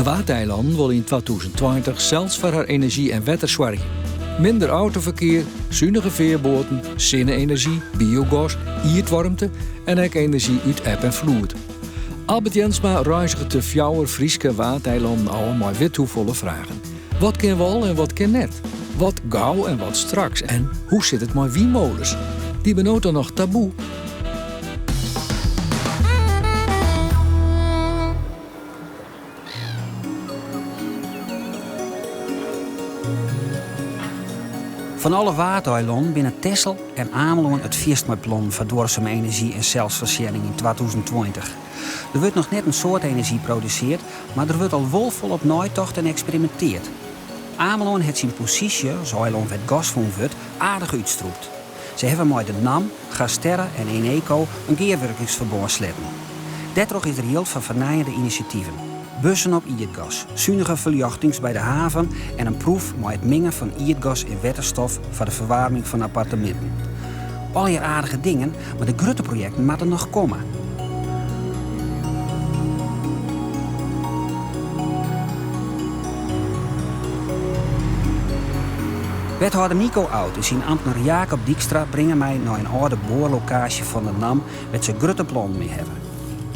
De Waadeilannen wolle yn 2020 sels foar har enerzjy en wetter soargje. Minder autoferkear, sunige fearboaten, sinne-enerzjy, biogas, ierdwaarmte en ek enerzjy út eb en floed. Albert Jensma reizget de fjouwer Fryske Waadeilannen ôf mei withoefolle fragen. Wat kin wol en wat kin net? Wat gau en wat straks? En hoe sit it mei wynmolens? Dy binne no toch noch taboe? Fan alle Waadeilannen binne Texel en Amelân it fierst mei plannen foar duorsume enerzjy en selsfoarsjenning yn 2020. Der wurdt noch net in soad enerzjy produseard, mar der wurdt al wol folop neitocht en eksperiminteard. Amelân hat syn posysje as eilân wêr't gas fûn wurdt aardich útstrûpt. Se hawwe mei de NAM, GasTerra en Eneco in gearwurkingsferbân sletten. Dêrtroch is der jild foar fernijende inisjativen. Bussen op ierdgas, sunige ferljochtings by de haven en in proef mei it mingen fan ierdgas en wetterstof foar de ferwaarming fan apparteminten. Allegear aardige dingen, mar de grutte projekten moatte noch komme. Wethâlder Nico Oud en syn amtner Jacob Dykstra bringe my nei in âlde boarlokaasje fan de NAM wêr't se grutte plannen mei hawwe.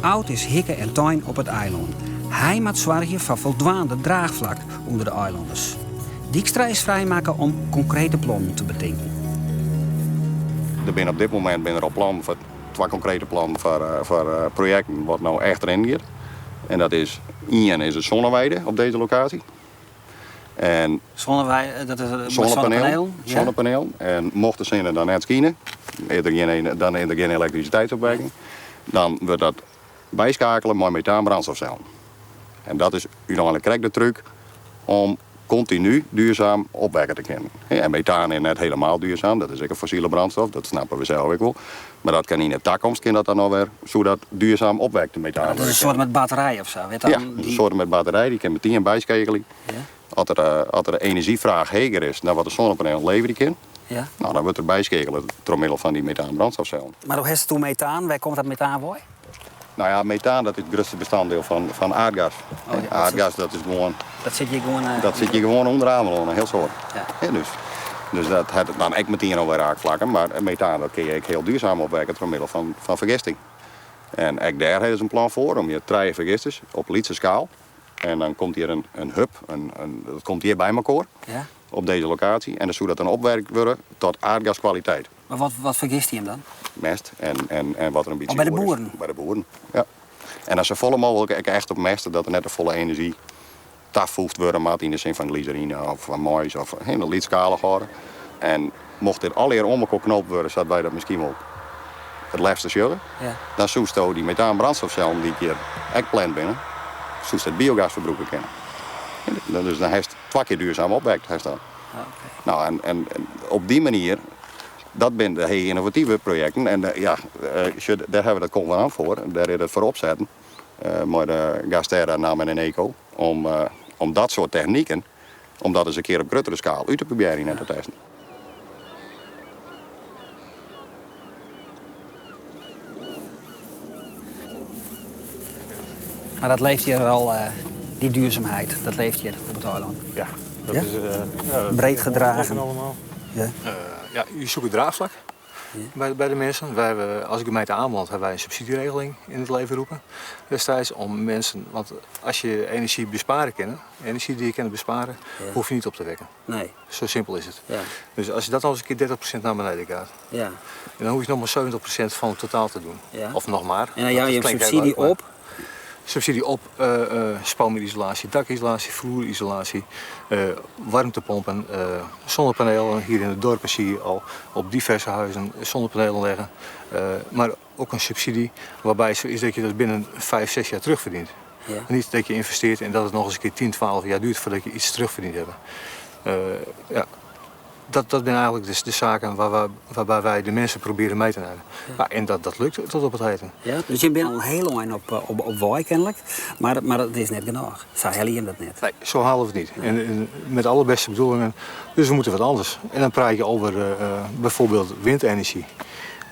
Oud is hikke en tein op it eilân. Hy moat soargje foar foldwaande draachflak ûnder de eilanners. Dykstra is frijmakke om konkrete plannen te betinken. Der binne op dit momint binne der al plannen foar twa konkrete plannen foar foar projekten wat no echt rinnen giet. En dat is ien is de zonneweide op deze lokatie. En Zonneweide, dat is zonnepaneel? Zonnepaneel. En mocht de sinne dan net skine, is der gjin, dan is der gjin elektrisiteitsopwekking, dan wurdt dat byskakele mei metaanbrandstofcellen. En dat is úteinlik krekt de trúk om kontinu duurzaam opwekke te kinnen. En metaan is net helemaal duurzaam, dat is ek in fossile brandstof, dat snappe we sels ek wol. Mar dat kin yn de takomst kin dat dan noch wer, soe dat duurzaam opwekte metaan Dat is in soart met batterij of sa? Ja, in soart met batterij, dy kin metien byskeakelje. As der, as der de enerzjyfraach heger is dan wat de sonnepanelen leverje kin, no, dan wurdt der byskeakele troch middel fan dy metaanbrandstofsellen. Mar do hast it oer metaan, wêr komt dat metaan wei? No ja, metaan dat is it grutste bestandiel fan aardgas. Oh ja, aardgas dat is gewoan. Dat sit hjir gewoan. Dat sit hjir gewoan ûnder Amelân, in hiel soad. Ja. Dus, dus dat hat dan ek metien alwer raakflakken, mar metaan dat kinne je ek hiel duurzaam opwekke troch middel fan fergisting. En ek dêr hawwe se in plan foar om hjir trije fergisters op lytse skaal. En dan komt hjir in hub, dat komt hjir by mekoar ja. op deze lokatie. En dan soe dat dan opwerkt wurde tot aardgaskwaliteit. Mar wat, wat fergist hy him dan? Mest en, en, en wat der in bytsje oh, by de boeren? By de boeren, ja. En dan safolle mooglik ek echt op mest, dat der net te folle enerzjy tafoegd wurde moat yn de sin fan glyserine of fan mais of hiel lytsskalich hâlde. En mocht dit allegear oan mekoar knoopt wurde, sa't wy dat miskien wol it leafste sjogge, ja. dan soesto dy metaanbrandstofsellen dy't hjir ek pland binne, soest dat biogas ferbrûke kinne. Dus dan hast twa kear duurzaam opwekt. Hast dat. Okay. No, en op dy manier, dat binne de hiel ynnovative projekten. En ja, sjoch, dêr hawwe we dat konvenant foar, dêr is it foar opsetten mei de GasTerra, NAM en Eneco, om dat soart techniken, om dat ris in kear op gruttere skaal út te probearjen en te testen. Mar dat leeft hjir al, dy duurzaamheid, dat leeft hjir op it eilân. Ja, dat ja? is ja, breed gedragen. Allemaal. Ja. Ja, je zoekt het draagvlak bij de mensen. Wij hebben, als gemeente Ameland hebben wij een subsidieregeling in het leven roepen destijds om mensen, want als je energie besparen kan, energie die je kan besparen, ja. hoef je niet op te wekken. Nee. Zo simpel is het. Ja. Dus als je dat al eens een keer 30% naar beneden gaat, ja. en dan hoef je nog maar 70% van het totaal te doen. Ja. Of nog maar. En dan jou je subsidie op? Subsidie op uh, spouwmuurisolatie, dakisolatie, vloerisolatie, uh, warmtepompen, uh, zonnepanelen. Hier in het dorp zie je al op diverse huizen zonnepanelen leggen. Maar ook een subsidie waarbij zo is dat je dat binnen 5, 6 jaar terugverdient. Ja. Niet dat je investeert en dat het nog eens een keer 10, 12 jaar duurt voordat je iets terugverdiend hebt. Ja, dat zijn eigenlijk dus de zaken waarbij wij de mensen proberen mee te nemen. Ja. Ja, en dat lukt tot op het heden. Ja, dus je bent al heel lang op wei kennelijk, mar dat is net genôch. Sa helje jim dat net. Nee, zo halen we het niet. En met alle beste bedoelingen, dus we moeten wat anders. En dan praat je over bijvoorbeeld windenergie.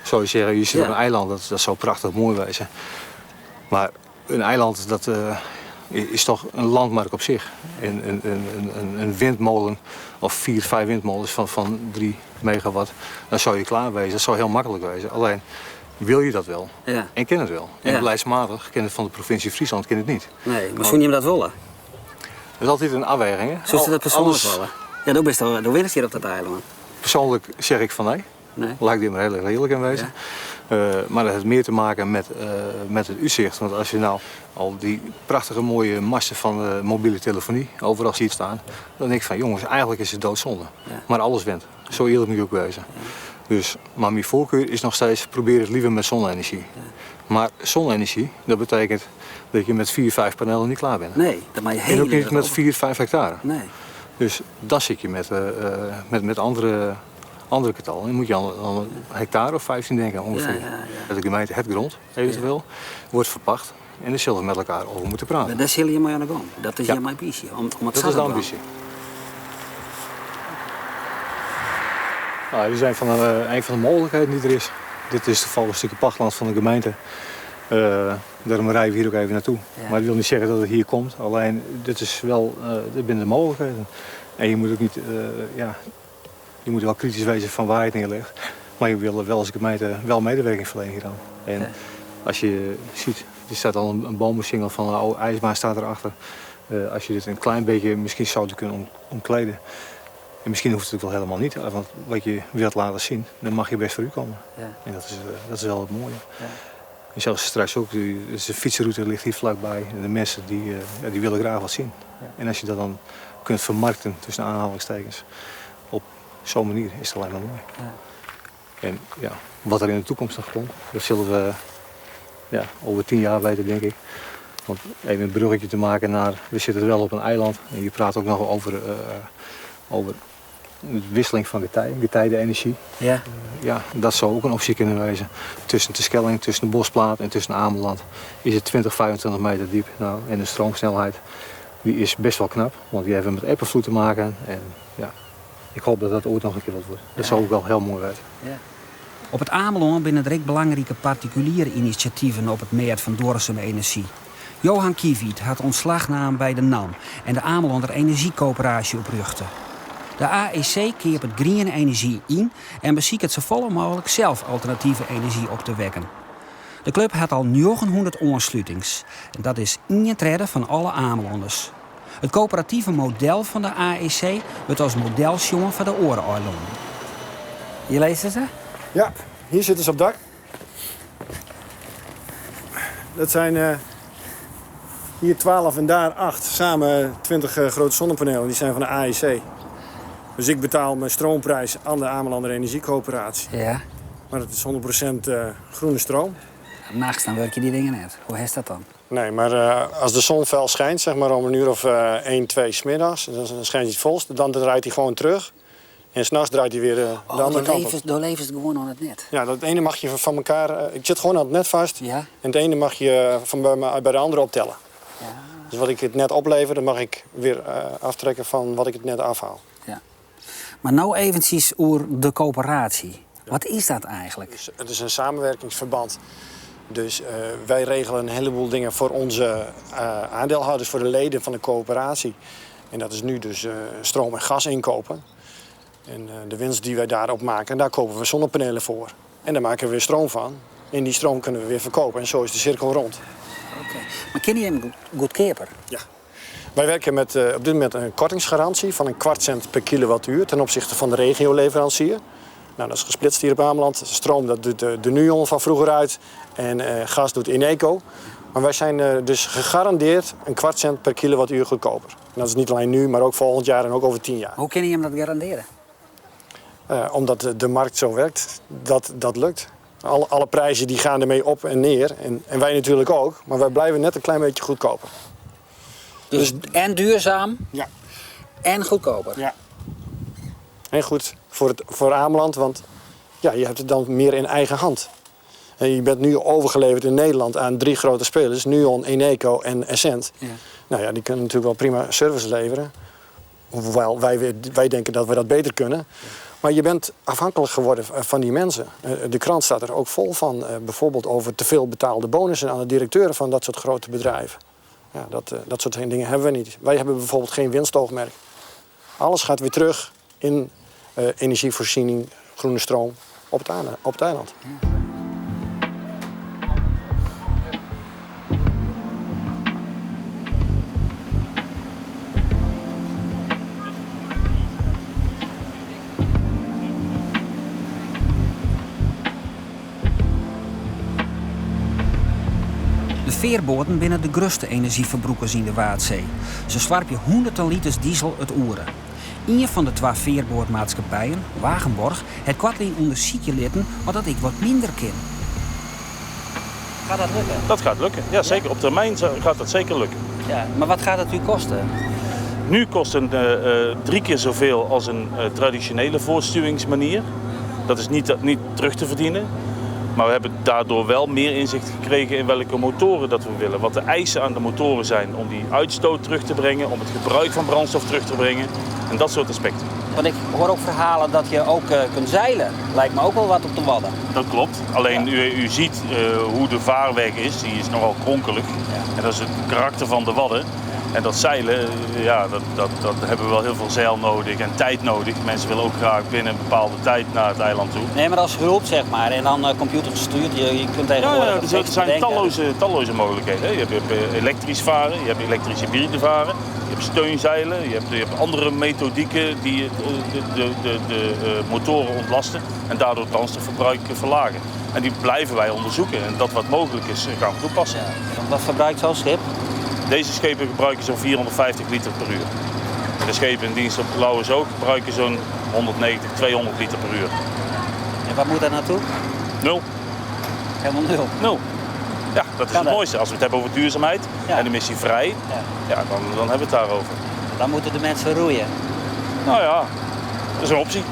Zou je zeggen, je zit ja. op een eiland, dat zou prachtig mooi wezen. Maar een eiland, dat, Is toch in landmark op sich. In windmolen of vier, vijf windmolens fan 3 megawatt, dan soe je klear wêze. Dat soe hiel maklik wêze. Allinne wil je dat wol? Ja. En kin it wol? En Ja. beleidsmatig kin it fan de provinsje Fryslân kin it net. Nee, mar soene jim dat wolle? Dat is altyd in ôfwaging. Hè? Soest dat persoanlik Alles- wolle? Ja, do bist al, do wennest hjir op dat eilân. Persoanlik sis ik fan nee. Nee. Laat ik der mar hiel earlik yn wêze. Mar dat hat mear te meitsjen met it útsicht. Want as je no al dy prachtige moaie masten fan de mobile telefony oeral ziet stean, dan tink ik fan jonges, eigentlik is it doodzonde. Ja. Mar alles went. Sa earlik moat ik ek wêze. Dus, mar myn foarkar is noch steeds probearje it leaver mei sinne-enerzjy. Mar sinne-enerzjy, dat betsjut dat je mei 4, 5 panelen net klear binne. Nee, dat moat je En hiele ek net mei grutte 4, 5 hektare. Nee. Dus dan sitte je met oare getallen. Dan moatte je oan in hektare of 15 tinke ûngefear. Ja. De gemeente hat grûn, eventueel, wurdt ferpachte. En dêr sille we mei elkoar oer moatte prate. Dêr sille je mei oan de gong. Dat is Ja. jim ambysje. Om it Dat sa is te de dwaan. ambysje. Nou, dit is een van de mogelijkheden die er is. Dit is toevallig in stikje pachtland fan de gemeente. Dêrom ride we hjir ek even nei ta. Ja. Mar dat wol net sizze dat it hjir komt. Allinne, dit is wol, dit binne de mooglikheden. En je moatte ek net, ja, je moatte wol kritysk wêze fan wêr't it nearleit. Mar je wolle wol as gemeente wol meiwurking ferliene hjiroan. En Ja. as je ziet, der stiet al in beammesingel fan de âlde iisbaan stiet derachter. As je dit in klein bytsje miskien soene kinne omklede. En miskien hoecht it wol hielendal net, want wat je wilt litte sjen, dan moatte je bêst foarút komme. Ja. En dat is wol it moaie. Ja. En sels straks ek, dus de fytsrûte leit hjir flakby. En de minsken ja, dy wolle graach wat sjen. Ja. En as je dat dan kunt fermarkten, tusken oanhalingstekens, op sa'n manier is it allinne mar moai. Ja. En ja, wat der yn de takomst noch komt, dat sille we, ja, oer 10 jier witte, tink ik. Want even in bruggetsje te meitsjen nei, we sitte wol op in eilân en je prate ek noch oer de wikseling fan getijen, getijde-enerzjy. Ja. Ja, dat soe ek in opsje kinne wêze. Tusken Terschelling, tusken de Boschplaat en tusken Ameland is it 20, 25 meter djip. No, en de stroomsnelheid dy is bêst wol knap, want dy hawwe mei eb en floed te meitsjen. En ja, ik hoopje dat dat oait noch in kear wat wurdt. Dat soe ek wol hiel moai wêze. Ja. Op it Amelân binne der ek belangrike partikuliere inisjativen op it mêd fan duorsume enerzjy. Johan Kiewiet hat ûntslach naam by de NAM en de Amelander Energiecoöperatie oprjochte. De AEC keapet griene enerzjy yn en besiket safolle mooglik sels alternative enerzjy op te wekken. De klup hat al 900 oanslutings en dat is 1/3 fan alle Amelanners. It koöperative model fan de AEC wurdt as model sjoen foar de oare eilannen. Je lizze se? Ja, hjir sitte se op dak. Dat zijn hier 12 en daar 8, samen 20 grote zonnepanelen. Die zijn van de AEC. Dus ik betaal mijn stroomprijs aan de Amelander Energiecoöperatie. Ja. Maar het is 100% groene stroom. Nachts dan wurkje dy dingen net. Hoe is dat dan? Nee, mar as de sinne fel skynt, zeg maar om in oere of 1, 2 's middeis, dan skynt hy it folst, dan draait hy gewoan werom. En 's nachts draait hy wer de Oh, oare kant op. dan leverest gewoan oan it net. Ja, dat iene moat je fan elkoar. Ik sit gewoan oan it net fêst. Ja. En it iene moat je fan by de oare optelle. Ja. Dus wat ik it net oplever, dan mei ik wer ôftrekke fan wat ik it net ôfhaal. Ja. Mar no eventsjes oer de koöperaasje. Wat is dat eigentlik? Dus it is in samenwerkingsverband. Dus wy regelje in heleboel dingen foar ús oandielhâlders, foar de leden fan de koöperaasje. En dat is no dus stroom en gas ynkeapje. En de winst dy't wy dêrop meitsje, dêr keapje we sinnepanelen foar. En dêr meitsje we wer stroom fan. En dy stroom kinne we wer ferkeapje. En sa is de sirkel rûn. Oké. Mar kinne jim him goedkeaper? Ja. Wy wurkje mei op dit momint in kortingsgarânsje fan in kwart sint per kilowattoere ten opzichte fan de regioleverancier. No, dat is gesplitst hjir op Ameland. Stroom dat docht de Nuon fan froeger út en gas docht Eneco. Mar wy binne dus gegarandearre in kwart sint per kilowattoere goedkeaper. En dat is net allinne no, mar ek folgjend jier en ek oer 10 jier. Hoe kinne jim dat garandearje? Omdat de markt sa wurket, dat lukt. Alle prizen dy geane dermei op en near. En wy natuerlik ek, mar wy bliuwe net in klein bytsje goedkeaper. Dus en duurzaam Ja. en goedkeaper. Ja. En goed foar Ameland, want ja, je hebt het dan mear yn eigen hand. En je bent nu overgeleverd in Nederland aan 3 grote spelers, Nuon, Eneco en Essent. Ja. No ja, dy kinne natuerlik wol prima service leverje. Hoewel wy tinke dat we dat better kinne. Mar je bent afhankelijk geworden fan dy minsken. De krant stiet der ek fol fan. Bygelyks oer te folle betelle bonussen oan de direkteuren fan dat soarte grutte bedriuwen. Ja, dat, eh, dat soort dingen hebben we niet. Wij hebben bijvoorbeeld geen winstoogmerk. Alles gaat weer terug in uh, energievoorziening, groene stroom op het, op het eiland. De fearboaten binne de grutste enerzjyferbrûkers yn de Waadsee. Se sloarpje hûnderten liters diesel it oere. Ien fan de twa fearboatmaatskippijen, Wagenborg, hat koartlyn ûndersykje litten oft dat ek wat minder kin. Gaat dat lukken? Dat gaat lukken, ja zeker. Op termijn gaat dat zeker lukken. Ja, maar wat gaat het u kosten? Nu kost een uh, drie keer zoveel als een uh, traditionele voortstuwingsmanier. Dat is niet, niet terug te verdienen. Maar we hebben daardoor wel meer inzicht gekregen in welke motoren dat we willen. Wat de eisen aan de motoren zijn om die uitstoot terug te brengen, om het gebruik van brandstof terug te brengen en dat soort aspecten. Want ik hoor ook verhalen dat je ook uh, kunt zeilen. Lijkt me ook wel wat op de Wadden. Dat klopt. Alleen ja. u, u ziet uh, hoe de vaarweg is. Die is nogal kronkelig. Ja. En dat is het karakter van de Wadden. En dat zeilen, ja, dat, dat, dat hebben we wel heel veel zeil nodig en tijd nodig. Mensen willen ook graag binnen een bepaalde tijd naar het eiland toe. Nee, maar als hulp zeg maar. En dan uh, computer gestuurd. Je, je kunt tegenwoordig. Ja, ja, er zijn talloze, talloze mogelijkheden. Hè. Je hebt, je hebt elektrisch varen, je hebt elektrisch hybride varen, je hebt steunzeilen, je hebt, je hebt andere methodieken die de, de, de, de motoren ontlasten en daardoor het brandstofverbruik verlagen. En die blijven wij onderzoeken. En dat wat mogelijk is, gaan we toepassen. Ja. Wat verbruikt zo'n schip? Deze schepen gebruiken zo'n 450 liter per uur. En de schepen in dienst op Lauwersoog gebruiken zo'n 190, 200 liter per uur. En wat moet daar naartoe? Nul. Helemaal nul? Nul. Ja, dat is het mooiste. Als we het hebben over duurzaamheid ja. en emissievrij, ja. Ja, dan, dan hebben we het daarover. Dan moeten de mensen roeien. Nou ja, dat is een optie.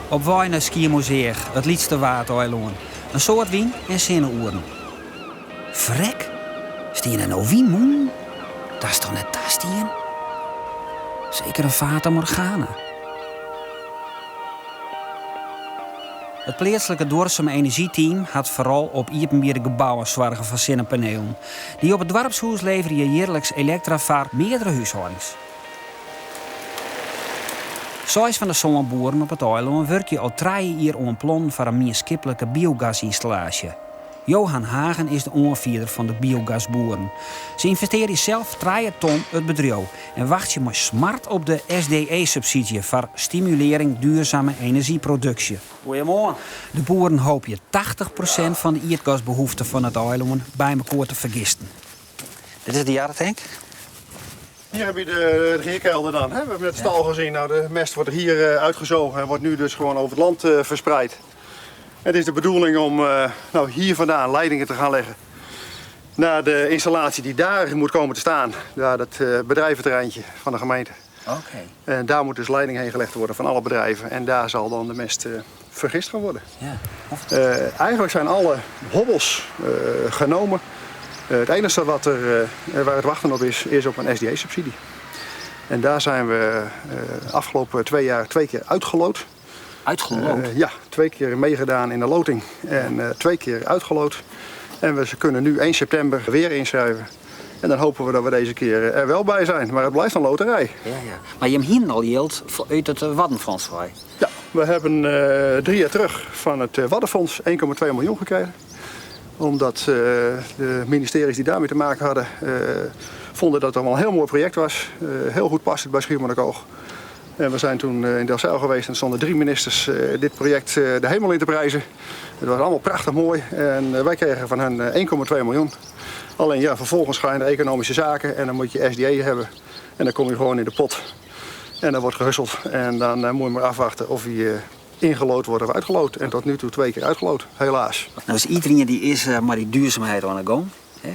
Op wei nei Skiermûntseach, it lytste Waadeilân. In soad wyn en sinne-oeren. Frek, stean der no wynmûnen? Dat is toch net tastien? Seker in Fata Morgana. It pleatslike duorsume enerzjyteam hat foaral op iepenbiere gebouwen soarge foar sinnepanelen. Dy op it doarpshûs leverje jierliks elektra foar meardere húshâldings. Seis fan de sân boeren op it eilân wurkje al trije jier oan plannen foar in mienskiplike biogasynstallaasje. Johan Hagen is de oanfierder fan de biogasboeren. Se ynvestearje sels trije ton it bedriuw en wachtsje mei smart op de SDE-subsydzje foar stimulearring duurzame enerzjyproduksje. Goeiemoarn. De boeren hoopje 80% fan de ierdgasbehoefte fan it eilân by mekoar te fergisten. Dit is de jarretank. Hier heb je de, de gierkelder dan. Hè? We hebben net de stal gezien. Nou, de mest wordt hier uitgezogen en wordt nu dus gewoon over het land verspreid. Het is de bedoeling om nou, hier vandaan leidingen te gaan leggen naar de installatie die daar moet komen te staan. Daar dat bedrijventerreintje van de gemeente. Oké. En daar moet dus leiding heen gelegd worden van alle bedrijven. En daar zal dan de mest vergist gaan worden. Ja. Eigenlijk zijn alle hobbels genomen. Het enige wat er, waar het wachten op is, is op een SDE-subsidie. En daar zijn we afgelopen 2 jaar 2 keer uitgeloot. Uitgeloot? Ja, 2 keer meegedaan in de loting en 2 keer uitgeloot. En we kunnen nu 1 september weer inschrijven. En dan hopen we dat we deze keer er wel bij zijn. Maar het blijft een loterij. Ja, ja. Maar je hebt hier al geld uit het Waddenfonds, hoor. Ja, we hebben 3 jaar terug van het Waddenfonds 1,2 miljoen gekregen. Omdat de ministeries die daarmee te maken hadden, vonden dat het allemaal een heel mooi project was. Heel goed passend bij Schiermonnikoog. En we zijn toen in Delfzijl geweest en er stonden 3 ministers dit project de hemel in te prijzen. Het was allemaal prachtig mooi en wij kregen van hen 1,2 miljoen. Alleen ja, vervolgens ga je naar economische zaken en dan moet je SDE hebben. En dan kom je gewoon in de pot. En dan wordt gehusseld en dan moet je maar afwachten of je ingelood wordt of uitgeloot. En tot nu toe 2 keer uitgeloot, helaas. Nou is iedereen die is maar die duurzaamheid aan de gang.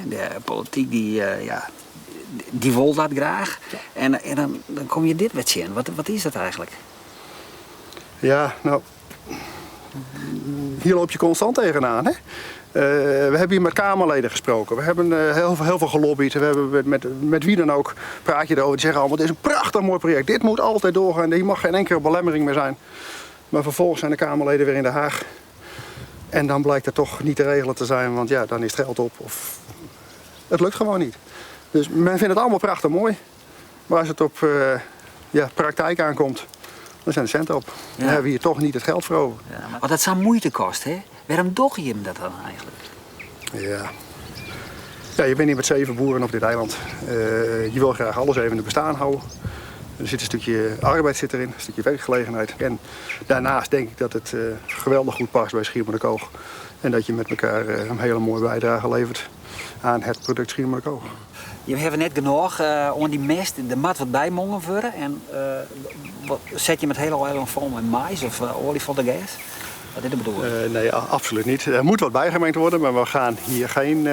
De politiek die, ja, die wil dat graag. Ja. En dan kom je dit weer zien. Wat is dat eigenlijk? Ja, nou, hier loop je constant tegenaan. Hè? We hebben hier met Kamerleden gesproken. We hebben heel veel gelobbyd. We hebben met wie dan ook praat je erover. Die zeggen allemaal, dit is een prachtig mooi project. Dit moet altijd doorgaan. Hier mag geen enkele belemmering meer zijn. Maar vervolgens zijn de Kamerleden weer in Den Haag. En dan blijkt het toch niet te regelen te zijn, want ja, dan is het geld op of het lukt gewoon niet. Dus men vindt het allemaal prachtig mooi. Maar als het op ja, praktijk aankomt, dan zijn de centen op. Dan hebben we hier toch niet het geld voor over. Ja, maar dat zou moeite kosten, hè? Waarom doch je hem dat dan eigenlijk? Ja. Ja, je bent hier met 7 boeren op dit eiland. Je wil graag alles even in het bestaan houden. Er zit een stukje arbeid zit erin, een stukje werkgelegenheid. En daarnaast denk ik dat het geweldig goed past bij Schiermonnikoog. En dat je met elkaar een hele mooie bijdrage levert aan het product Schiermonnikoog. Je hebt net genoeg om die mest, de mat wat bijmongen worden. En wat, zet je met hele eiland vol met mais of olie van de gas? Wat is de bedoeling? Nee, absoluut niet. Er moet wat bijgemengd worden, maar we gaan hier geen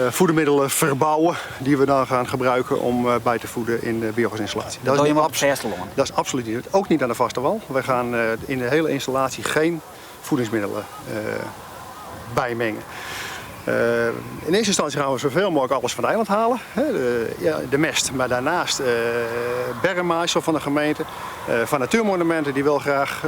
voedermiddelen verbouwen die we dan gaan gebruiken om bij te voeden in de biogasinstallatie. Dat doe je maar op vaste land. Dat is absoluut niet. Ook niet aan de vaste wal. We gaan in de hele installatie geen voedingsmiddelen bijmengen. In eerste instantie gaan we zoveel mogelijk alles van het eiland halen. Hè, de mest, maar daarnaast bermmaaisel van de gemeente, van natuurmonumenten die wel graag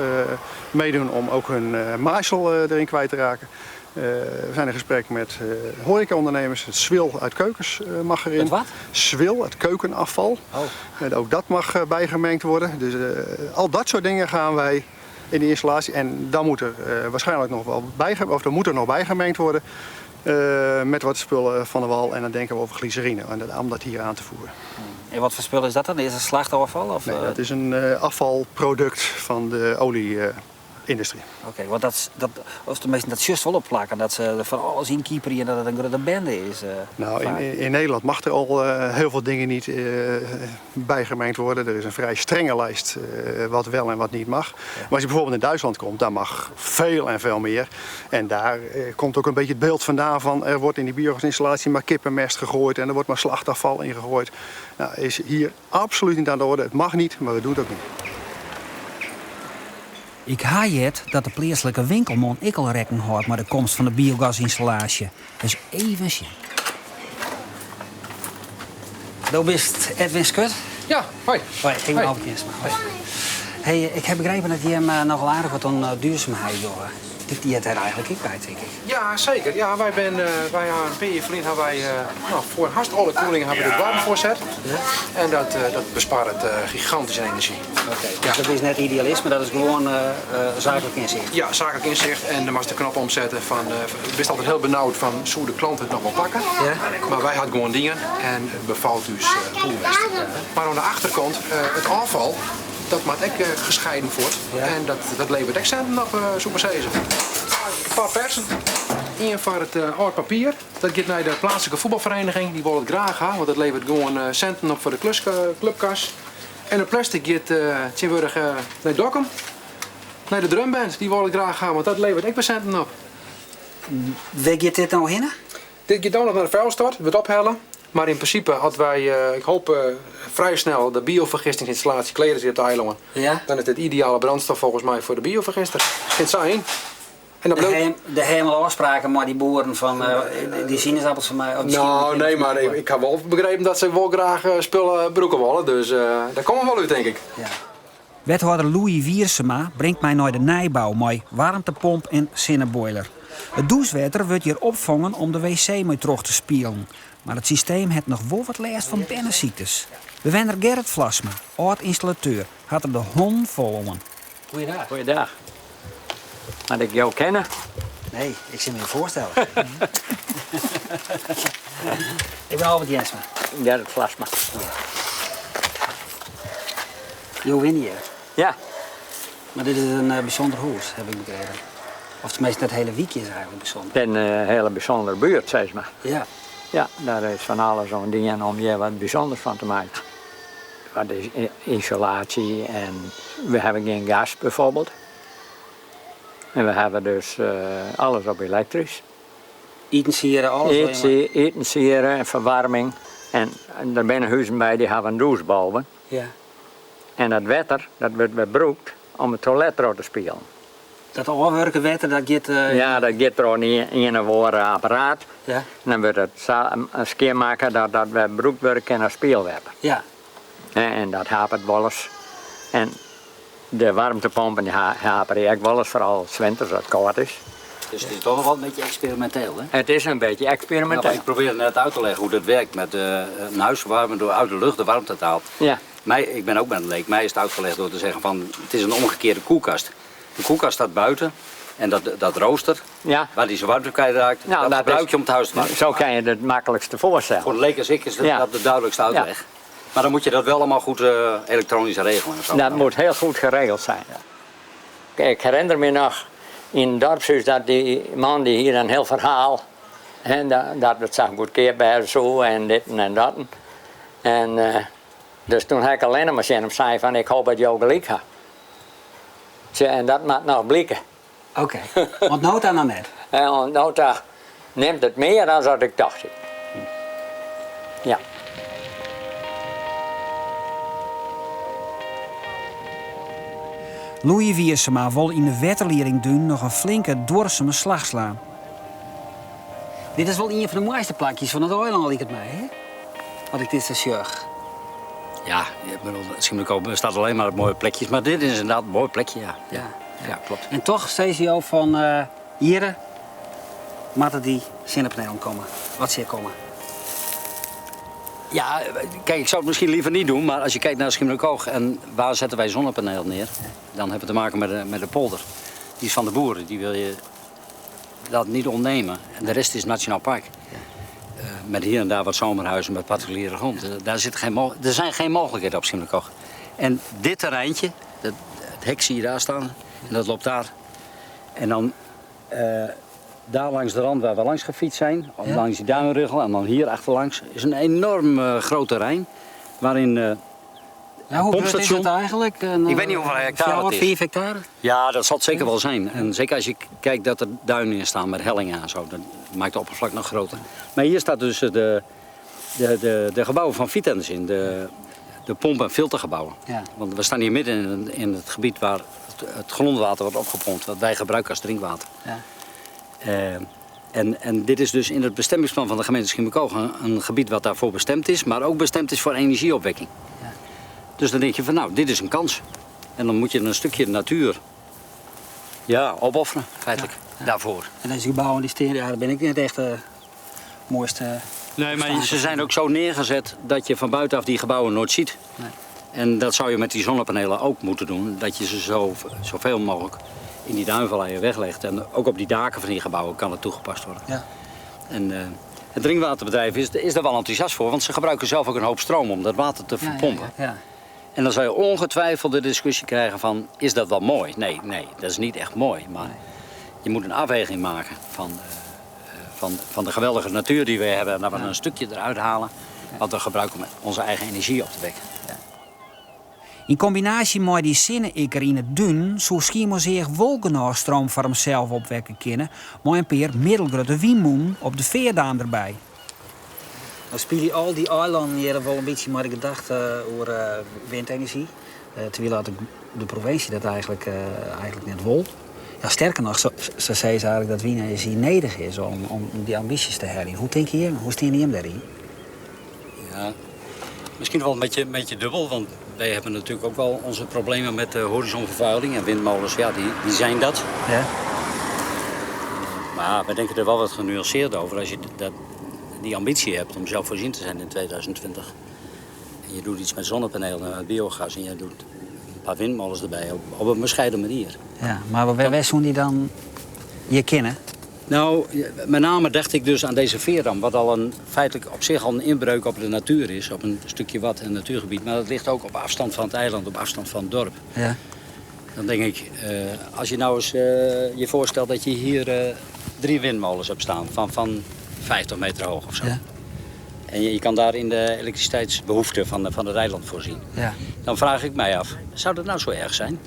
meedoen om ook hun maaisel erin kwijt te raken. We zijn in gesprek met horecaondernemers. Het zwil uit keukens mag erin. Het wat? Zwil, het keukenafval. Oh. En ook dat mag bijgemengd worden. Dus al dat soort dingen gaan wij in de installatie. En dan moet er waarschijnlijk nog wel bijge-, of er moet er nog bijgemengd worden. Met wat spullen van de wal en dan denken we over glycerine en om dat hier aan te voeren. En wat voor spullen is dat dan? Is dat slachtafval? Of, Nee, dat is een afvalproduct van de olie-industrie. Oké, want dat, dat, of tenminste, dat just wel opplakken, dat ze er van alles in kieperen en dat het een grote bende is. Vaak. In Nederland mag er al heel veel dingen niet bijgemengd worden. Er is een vrij strenge lijst wat wel en wat niet mag. Maar als je bijvoorbeeld in Duitsland komt, daar mag veel en veel meer. En daar komt ook een beetje het beeld vandaan van er wordt in die biogasinstallatie maar kippenmest gegooid en er wordt maar slachtafval ingegooid. Is hier absoluut niet aan de orde. Het mag niet, maar we doen het ook niet. Ik haai het dat de plaatselijke winkelman ik al rekken houdt met de komst van de biogasinstallatie. Dus even zien. Du bist Edwin Skut? Ja, hoi. Hoi, ik ben Hoi. Albert Jensma. Hoi. Hey, ik heb begrepen dat je hem nogal aardig wat aan duurzaamheid doet. Die het er eigenlijk ook bij, denk ik. Ja, zeker. Ja, wij ben wij hebben een paar jaar geleden hebben wij nou, voor haast alle koelingen hebben we de warm voorzet. En dat bespaart gigantisch in energie. Oké, dus dat is net idealisme, dat is gewoon zakelijk inzicht. Ja, zakelijk inzicht. En dan mag de knop omzetten van, je bent altijd heel benauwd van hoe de klant het nog wil pakken. Maar wij hadden gewoon dingen en het bevalt dus poelbest. Maar aan de achterkant, het afval, dat moet ook gescheiden worden. En dat levert ook centen op Super Zezen. Een paar persen. Eén voor het oud papier. Dat gaat naar de plaatselijke voetbalvereniging. Die wil het graag hebben, want dat levert gewoon centen op voor de clubkas. En het plastic gaat tegenwoordig naar Dokkum. Naar de drumband, die wil het graag hebben, want dat levert ook weer centen op. Waar gaat dit nou heen? Dit gaat dan nog naar de vuilstort, het wordt ophellen. Maar in principe hadden wij, ik hoop vrij snel, de biovergistingsinstallatie kleden zich op de eilanden. Dan is dit ideale brandstof volgens mij voor de biovergister. Het zijn. En dat De bleef- helemaal afspraken, maar die boeren van die sinaasappels van mij. Of die Nou, schimmel- nee, maar ik heb wel begrepen dat ze wel graag spullen broeken willen. Dus daar komen we wel uit, denk ik. Wethouder Louis Wiersema brengt mij naar de nijbouw met warmtepomp en zonneboiler. Het douchewater wordt hier opvangen om de wc mee terug te spielen. Maar het systeem heeft nog wel wat last van binnenziektes. Bewenner Gerrit Vlasma, oud-installateur, had er de hond vol om. Goeiedag. Goeiedag. Mag ik jou kennen? Nee, ik zie me je voorstellen. Ik ben Albert Jensma. Gerrit Vlasma. Ja. Jo win hier. Ja. Maar dit is een bijzonder huis, heb ik begrepen. Of tenminste, dat hele wiekje is eigenlijk bijzonder. Het is een hele bijzondere buurt, zeg maar. Ja, daar is van alles aan dingen om je wat bijzonders van te maken. Wat is isolatie en we hebben geen gas bijvoorbeeld. En we hebben dus alles op elektrisch. Eten sieren, alles wat je maar- Eten sieren en verwarming. En er zijn huizen bij die hebben een douche boven. En dat water, dat wordt gebruikt om het toilet erop te spelen. Dat afwerken water, dat gaat Ja, dat gaat er niet in een woorden apparaat. En dan wordt het schoonmaken dat dat we gebruikt wordt in een speelwater. En dat hapert wel eens. En De waarmtepompen die hapere ek wolris, foaral 's winters as it kâld is. Dus het is toch nog wel een beetje experimenteel, hè? Het is een beetje experimenteel. Ja, ik probeer net uit te leggen hoe dat werkt met een huis verwarmen door uit de lucht de warmte te halen. Ja. Mij, ik ben ook met een leek. Mij is het uitgelegd door te zeggen van het is een omgekeerde koelkast. De koelkast staat buiten en dat rooster, ja. waar die zijn warmte kwijtraakt, Nou, dat dat gebruik is je om het huis te warmen. Zo kan je het makkelijkste voorstellen. Voor de leek als ik is dat, Ja. dat de duidelijkste uitleg. Ja. Maar dan moet je dat wel allemaal goed elektronisch regelen. En zo. Dat moet heel goed geregeld zijn. Ik herinner me nog in het dorpshuis dat die man die hier een heel verhaal. En dat het zag goed keer bij zo en dit en dat. En dus toen heb ik alleen maar zien hem zei van ik hoop dat jou gelijk had. Tja, en dat moet nog blijken. Oké, want nota nou net. En want nota neemt het meer dan wat ik dacht. Ja. Louis Wiersema wil in de wetterleiding doen nog een flinke duurzame slag slaan. Dit is wel een van de mooiste plakjes van het eiland, lijkt het mij, hè? Wat ik dit zo zag. Ja, ik bedoel, Schiermonnikoog staat alleen maar op mooie plekjes, maar dit is inderdaad een mooi plekje, ja. Ja, ja, klopt. En toch zei ze jou van hier moeten die zonnepanelen komen. Wat zie je komen? Ja, kijk, ik zou het misschien liever niet doen, maar als je kijkt naar Schiermonnikoog en waar zetten wij zonnepanelen neer, dan hebben we te maken met de polder. Die is van de boeren, die wil je dat niet ontnemen. En de rest is nationaal park. Met hier en daar wat zomerhuizen met particuliere grond. Daar zit geen er zijn geen mogelijkheden op Schiermonnikoog. En dit terreintje, het hek zie je daar staan, en dat loopt daar. En dan daar langs de rand waar we langs gefietst zijn, langs die duinrugel en dan hier achterlangs, is een enorm groot terrein waarin Hoe groot is pompstation. het eigenlijk? Een, Ik weet niet hoeveel hectare het is. 4 hectare? Ja, dat zal het zeker wel zijn. En zeker als je kijkt dat er duinen in staan met hellingen en zo. Dat maakt de oppervlak nog groter. Maar hier staat dus de gebouwen van Vitens in. De pomp- en filtergebouwen. Want we staan hier midden in het gebied waar het grondwater wordt opgepompt. Wat wij gebruiken als drinkwater. En dit is dus in het bestemmingsplan van de gemeente Schiermonnikoog een gebied wat daarvoor bestemd is. Maar ook bestemd is voor energieopwekking. Dus dan denk je van nou, dit is een kans. En dan moet je een stukje natuur, ja, opofferen, feitelijk, daarvoor. En deze gebouwen die steen, ja, daar ben ik niet echt de mooiste Nee, maar obstakel. ze zijn ook zo neergezet dat je van buitenaf die gebouwen nooit ziet. En dat zou je met die zonnepanelen ook moeten doen. Dat je ze zoveel mogelijk in die duinvalleien weglegt. En ook op die daken van die gebouwen kan het toegepast worden. En het drinkwaterbedrijf is daar wel enthousiast voor, want ze gebruiken zelf ook een hoop stroom om dat water te verpompen. En dan zou je ongetwijfeld de discussie krijgen van, is dat wel mooi? Nee, nee, dat is niet echt mooi. Maar je moet een afweging maken van de geweldige natuur die we hebben. En dat we een stukje eruit halen wat we gebruiken om onze eigen energie op te wekken. In combinatie met die zinnen-ikker in het dun, zo Schiermonnikoog wolken stroom voor hemzelf opwekken kunnen, maar een paar middelgrote windmoen op de veerdam erbij. Nou spelen je al die eilanden hier wel een beetje maar de gedachte over windenergie. Terwijl had de provincie dat eigenlijk net wil. Ja, sterker nog, ze zei ze eigenlijk dat windenergie nodig is om die ambities te hebben. Hoe denk je hier? Hoe staan je hem daarin? Ja, misschien wel een beetje dubbel, want wij hebben natuurlijk ook wel onze problemen met de horizonvervuiling en windmolens, ja, die zijn dat. Maar we denken er wel wat genuanceerd over als je die ambitie hebt om zelfvoorzienend te zijn in 2020. En je doet iets met zonnepanelen en met biogas en je doet een paar windmolens erbij op een bescheiden manier. Ja, maar waar zoen die dan je kennen? Met name dacht ik dus aan deze veerdam, wat al een, feitelijk op zich al een inbreuk op de natuur is, op een stukje wat en natuurgebied. Maar dat ligt ook op afstand van het eiland, op afstand van het dorp. Dan denk ik, als je nou eens je voorstelt dat je hier 3 windmolens hebt staan van 50 meter hoog of zo. En je kan daar in de elektriciteitsbehoefte van het eiland voorzien. Dan vraag ik mij af, zou dat nou zo erg zijn?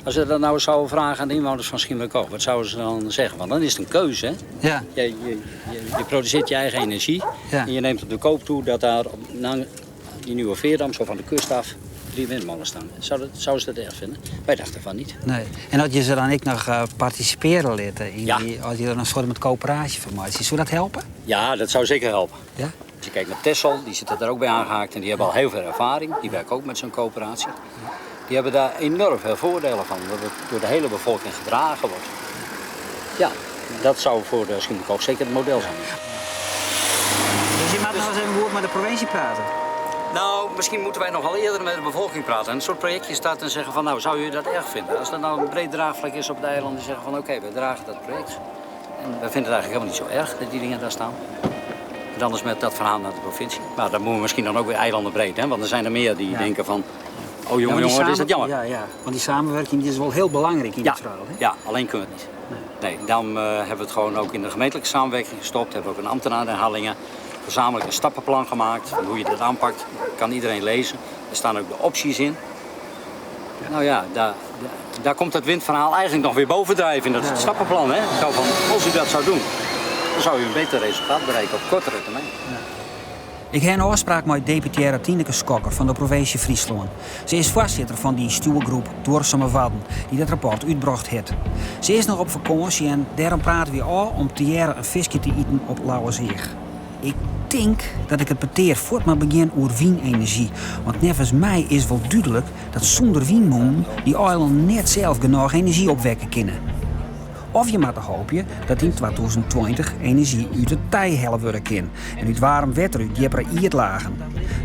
Als we dat nou eens zouden vragen aan de inwoners van Schiermonnikoog, wat zouden ze dan zeggen? Want dan is het een keuze, hè? Je produceert je eigen energie en je neemt op de koop toe dat daar op, na die nieuwe veerdam, zo van de kust af, 3 windmolens staan. Zouden ze dat erg vinden? Wij dachten van niet. Nee. En dat je ze dan ook nog participeren laten, in die, als je er een soort met coöperatie van maakt, zou dat helpen? Ja, dat zou zeker helpen. Als je kijkt naar Texel, die zitten daar ook bij aangehaakt en die hebben al heel veel ervaring. Die werken ook met zo'n coöperatie. Die hebben daar enorm veel voordelen van, dat het door de hele bevolking gedragen wordt. Ja, dat zou voor de Schiermonnikoog zeker het model zijn. Dus je moet nog eens even goed met de provincie praten? Nou, misschien moeten wij nog wel eerder met de bevolking praten. En een soort projectje starten en zeggen van, nou, zou u dat erg vinden? Als dat nou een breed draagvlak is op het eiland, die zeggen van, oké, wij dragen dat project. En wij vinden het eigenlijk helemaal niet zo erg dat die dingen daar staan. En dan is met dat verhaal naar de provincie. Maar dan moeten we misschien dan ook weer eilanden breed, hè? Want er zijn er meer die denken van, oh jongen, jongen, wat is dat jammer. Ja, ja, want die samenwerking die is wel heel belangrijk in het verhaal. Hè? Ja, alleen kunnen we het niet. Nee, daarom hebben we het gewoon ook in de gemeentelijke samenwerking gestopt. Hebben we ook een ambtenaar in Harlingen. Gezamenlijk een stappenplan gemaakt van hoe je dat aanpakt. Kan iedereen lezen. Er staan ook de opties in. Nou ja, daar komt het windverhaal eigenlijk nog weer bovendrijven in dat stappenplan. Hè? Zo van, als u dat zou doen, dan zou u een beter resultaat bereiken op kortere termijn. Ja. Ik heb een afspraak met deputaire Tineke Schokker van de provincie Friesland. Ze is voorzitter van die stuurgroep Duurzame Wadden, die dat rapport uitbracht heeft. Ze is nog op vakantie en daarom praten we al om te jaren een visje te eten op Lauwerseeg. Ik denk dat ik het peteer voort maar begin over wienenergie. Want nevens mij is wel duidelijk dat zonder wienmoen die eilanden net zelf genoeg energie opwekken kunnen. Of je maar te hopen dat in 2020 energie uit het tij hellen worden kan. En uit warm wetter uit dieppere ierlagen.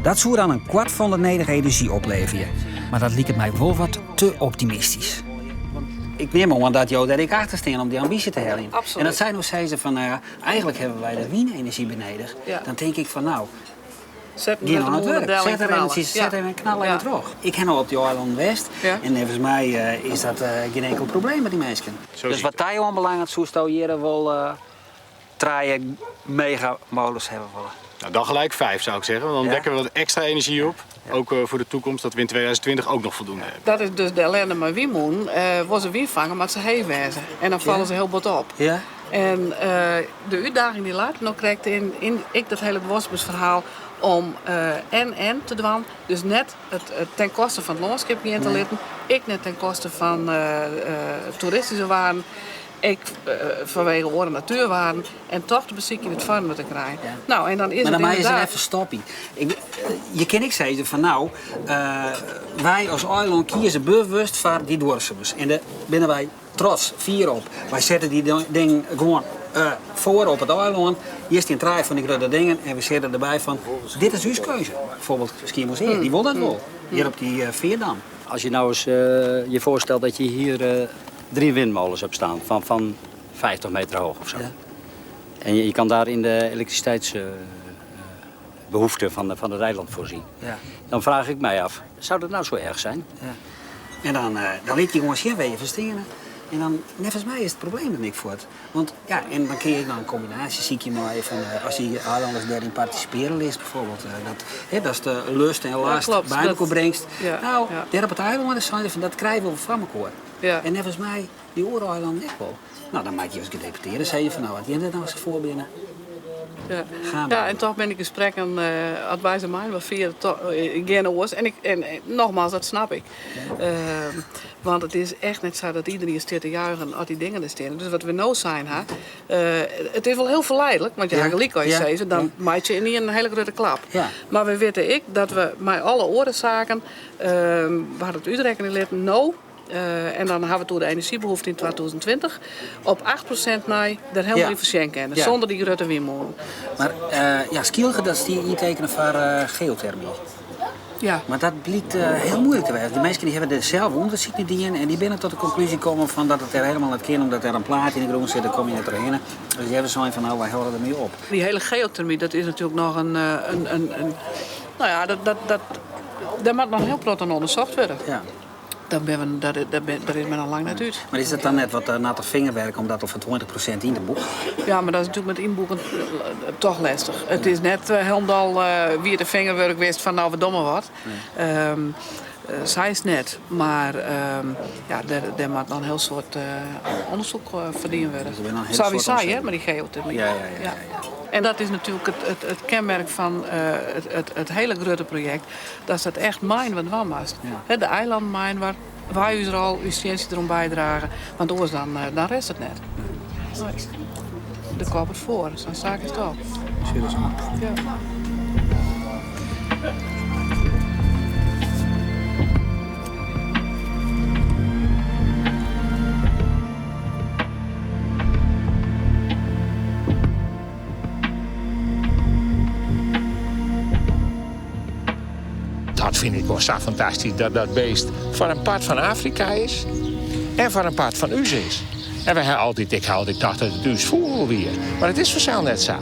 Dat zou dan een kwart van de nodige energie opleveren. Maar dat liep mij wel wat te optimistisch. Ik neem aan dat jou daar ik achter staan om die ambitie te halen. Absoluut. En dat zij nog zeiden van, nou ja, eigenlijk hebben wij de wienenergie beneden. Ja. Dan denk ik van, nou, Zet die met aan het de werk. moederdelling Zet er knallen. eventjes, zet even een knal in het roog. Ik heb al op die Island West. En volgens mij is dat geen enkel probleem met die mensen. Zo dus ziet wat hij aanbelangt, zou je hier wel 3 megamolens hebben willen. Nou, dan gelijk 5 zou ik zeggen, want dan dekken we wat extra energie op. Ook voor de toekomst, dat we in 2020 ook nog voldoende hebben. Dat is dus de ellende met wiemoen. Was ze wie vangen, maar ze heewezen. En dan vallen ze heel bot op. Ja. En de uitdaging die later nog krijgt in ik dat hele bewustwording om en te doen. Dus net het ten koste van het landschap niet in te laten. Ik net ten koste van toeristische waarden. Ik vanwege oren natuurwaarden. En toch de beziek in het vormen te krijgen. Ja. Nou, en dan is Maar het dan mij is er inderdaad even stoppie. Je kan ik zeggen van nou, wij als eiland kiezen bewust voor die duurzamers. En daar binnen wij trots, fier op. Wij zetten die ding gewoon voor op het eiland. Hier is die een van die grote dingen en we zetten erbij van, dit is uw keuze. Bijvoorbeeld Schiermonnikoog, die wil dat wel. Hier op die Veerdam. Als je nou eens je voorstelt dat je hier 3 windmolens hebt staan van 50 meter hoog of zo. Ja. En je kan daar in de elektriciteitsbehoefte van het eiland voorzien. Ja. Dan vraag ik mij af, zou dat nou zo erg zijn? Ja. En dan liet je gewoon zien waar je verstenen. En dan, net als mij is het probleem er niks voor. Want ja, en dan kun je dan een combinatie, zie ik je maar even, als die eilanders daarin participeren is bijvoorbeeld. Dat, hè, dat is de lust en Ja, last klopt, bij elkaar dat brengt. Ja, nou, ja. daar op het eiland is van, dat krijgen we van elkaar. Ja. En net als mij, die oereilanden echt wel. Nou, dan maak je als gedeputeerde, zei je van, nou, wat jij dat nou eens voor binnen. Ja. Gaan we. Ja, en toch ben ik gesprekken, advies aan mij, maar via de geen oors. En nogmaals, dat snap ik. Ja. Want het is echt net zo dat iedereen staat te juichen als die dingen er staan. Dus wat we nou zijn, hè, het is wel heel verleidelijk, want je Ja. hebt gelijk als je Ja. zegt, dan Ja. maak je in een hele grote klap. Ja. Maar we weten ik dat we met alle oorzaken, waar het uitrekenen ligt, nou. En dan hebben we toen de energiebehoefte in 2020 op 8% na daar helemaal Ja. niet voor kennen, Ja. zonder die grote windmolen. Maar ja, Skylge, dat is die intekenen voor geothermie. Ja. Maar dat blijkt heel moeilijk te werken. De mensen die hebben er zelf onderzoek naar die in en die binnen tot de conclusie komen van dat het er helemaal niet kan, omdat er een plaat in de grond zit, dan kom je niet doorheen. Dus die hebben zo'n van, nou, wij houden ermee op. Die hele geothermie, dat is natuurlijk nog een, een, een, een, nou ja, dat, dat, dat, daar moet nog heel plat aan onderzocht worden. Ja. Dan ben we, dat, dat ben, daar is men al lang net uit. Maar is dat dan net wat natte vingerwerk om dat al voor 20% in te boeken? Ja, maar dat is natuurlijk met inboeken toch lastig. Het is net helemaal wie de vingerwerk wist van nou verdomme wat. Nee. Zij is net, maar ja, daar moet dan een heel soort onderzoek verdiend worden. Dus er zijn een heel Zou wie soort zei, hè, onderzoek. maar die geothermie. Ja, ja, ja, ja, ja. En dat is natuurlijk het kenmerk van het hele grote project. Dat is dat echt mijn wat wam was. Ja. Hè, de eilandmijn waar wij u er al, uw steentje erom bijdragen. Want anders dan rest het net. Nee. De kop het voor, dus dan zaak is het op. Serieus? Ja. Dat fyn ik wol sa fantastysk, dat dat beest foar in part fan Afrika is en foar in part fan ús is. En wy ha altyd, ik ha altyd tocht dat it ús fûgel wie, mar it is fansels net sa.